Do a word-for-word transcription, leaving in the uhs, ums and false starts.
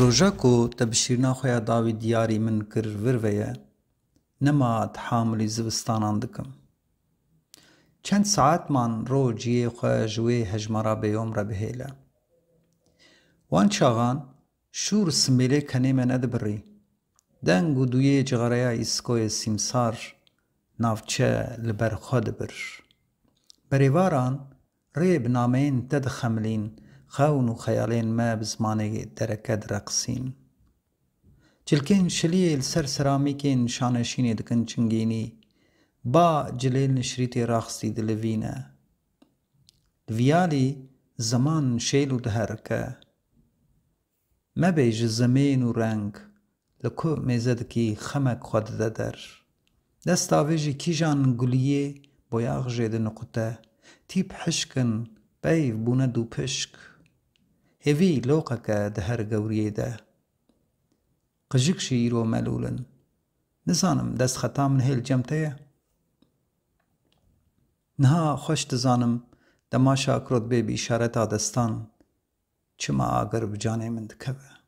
Roja ku te bi şîrina xwe ya dawî diyarî min kir vir ve ye, nema tehamulî zivistanan dikim. Çend saet man ro ciyê xwe ji wê hejmara bêyom re bihêle. Wan çaxan şûr simêlê kenê me nedibirî. Deng û duyê cixareya îskoyê sîmsar navçe li ber xwe dibir. Berêvaran rê bi nameyên te dixemilîn, xewn û xeyalên me bi zimanê dereke direqisîn. Cilkên şiliyê li ser seramîkên şaneşînê dikin çingînî, ba cilên li şirîtê raxistî dilivîne. Li viyalî zeman şêl û diherike. Mebê ji zemên û reng, li ku mêze dikî xemek xwe dide der. Desta vê jî kîjan guliyê boyax jê diniqute, tîp hişk in, peyv bûne dûpişk. Hêvî loqeke di her gewriyê de. Qijik jî îro melûl in. Nizanim destxeta min hê li cem te ye? Niha xweş dizanim dema şakirot bê bi îşareta destan çima agir bi canê min dikeve.